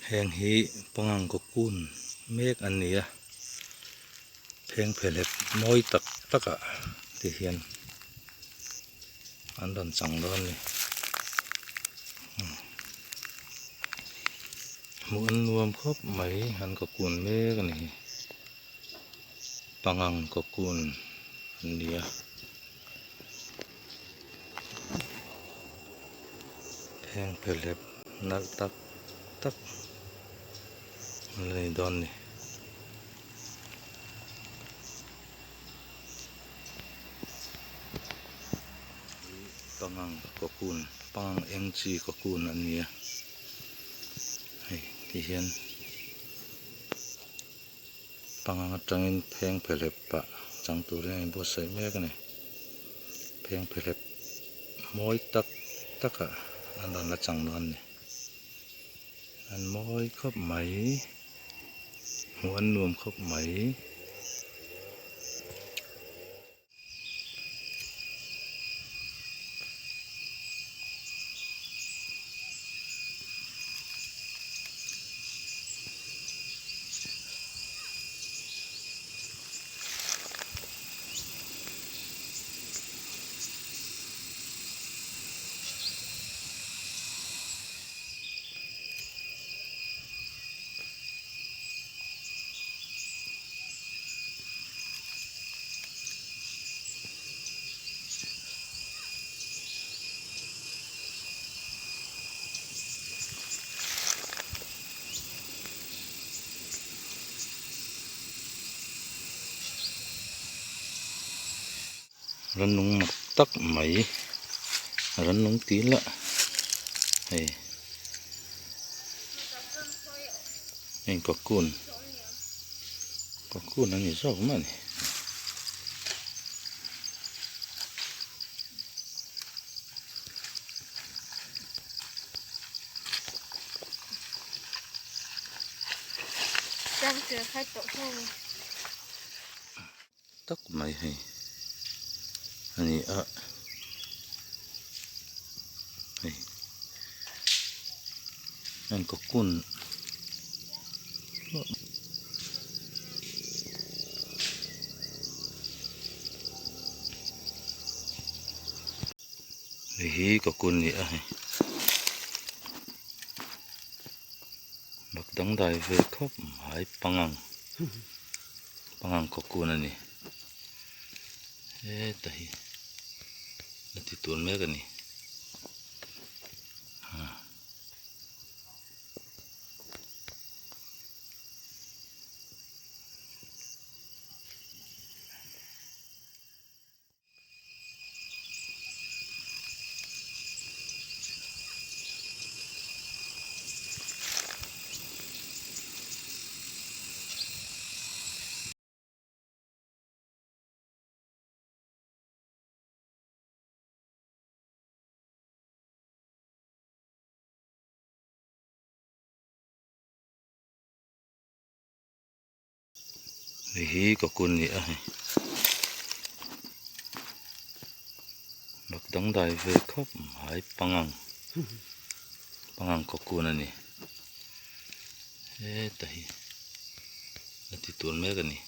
Heng hi pangang cocoon mek an ni a, pheng phelep mawi tak tak ah te hian an rawn chang dawn a ni. Hmuh an nuam khawp mai an cocoon mek a ni hi. Pangang cocoon an ni a. Heng phelep nalh tak tak an la ni dawn a ni. Pangang cocoon pangang eng chi cocoon an ni a hei ti hian pangang atangin pheng phelep pah chang turin a inbuatsaih mek a ni pheng phelep mawi tak tak ah an rawn la chang dawn a ni an mawi khawp mai hmuh an nuam khawp mai. Rannung mak tak mai rannung tih lah hei heng cocoon cocoon a ni zawk mai a ni. Tak mai hei a ni a hei heng cocoon hei hi cocoon a ni a hei mak dangdai ve khawp mai pangang. Pangang cocoon a ni heta hi a ti tur mek a ni. Hei hi cocoon a ni a hei mak dangdai ve khawp mai pangang pangang cocoon a ni heta hi a ti tur mek a ni.